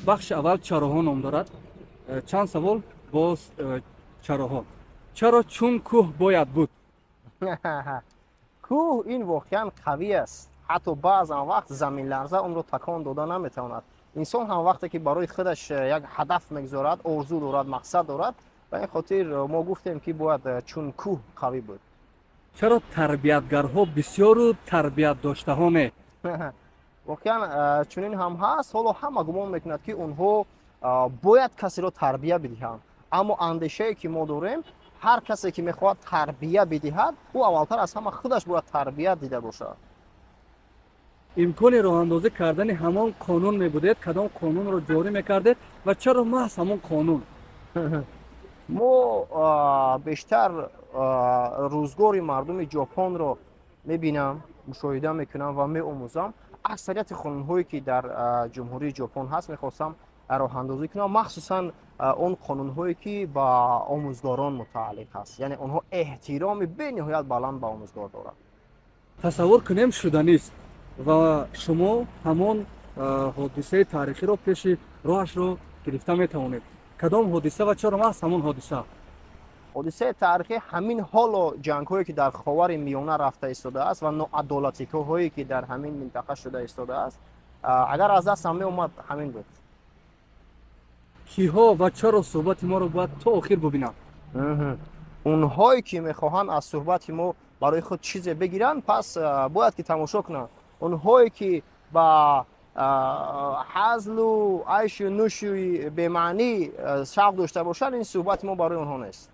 Бахши аввал чароҳо ном дорад. Чанд савол боз чароҳо. Чаро чун кӯҳ бояд буд? Кӯҳ ин воқеан қавӣ аст, ҳатто баъзан вақт заминларза онро такон дода наметавонад. Инсон ҳам вақте ки барои худаш як ҳадаф мегузорад, орзу дорад, мақсад дорад, ба ин хотир мо гуфтем, ки бояд чун кӯҳ қавӣ буд. Чаро тарбиятгарҳо бисёру тарбиятдоштаҳо не? Воқеан чунин ҳам ҳаст. Ҳоло ҳама гумон мекунад, ки онҳо бояд касеро тарбия бидиҳанд, аммо андешае, ки мо дорем, ҳар касе, ки мехоҳад тарбия бидиҳад, ӯ аввалтар аз ҳама худаш бояд тарбия дида бошад. Имкони роҳандозӣ кардани ҳамон қонун мебудед, кадом қонунро ҷорӣ мекардед ва чаро маҳз ҳамон қонун? Мо бештар рӯзгори мардуми Ҷопонро мебинам, мушоҳида мекунам ва меомӯзам. Аксарияти қонунҳое, ки дар Ҷумҳурии Ҷопон ҳаст, мехостам роҳандозӣ кунам, махсусан он қонунҳое, ки ба омӯзгорон мутааллиқ аст, яъне онҳо эҳтироми бениҳоят баланд ба омӯзгор доранд. Тасаввур кунем, шуданист ва шумо ҳамон ҳодисаи таърихиро пеши роҳашро гирифта метавонед. Кадом ҳодиса ва чаро маҳз ҳамон ҳодиса? Ҳодисаи таърихӣ ҳамин ҳоло ҷангҳое, ки дар Ховари Миёна рафта истодааст, ва ноадолатиҳое, ки дар ҳамин минтақа шуда истодааст. Агар аз дастам меомад, ҳамин буд. Киҳо ва чаро суҳбати моро бояд то охир бубинанд? Онҳое, ки мехоҳанд аз суҳбати мо барои худ чизе бигиранд, пас бояд ки тамошо кунанд. Онҳое, ки ба ҳазлу айшу нӯши бемаънӣ шавқ дошта бошанд, ин суҳбати мо барои онҳо нест.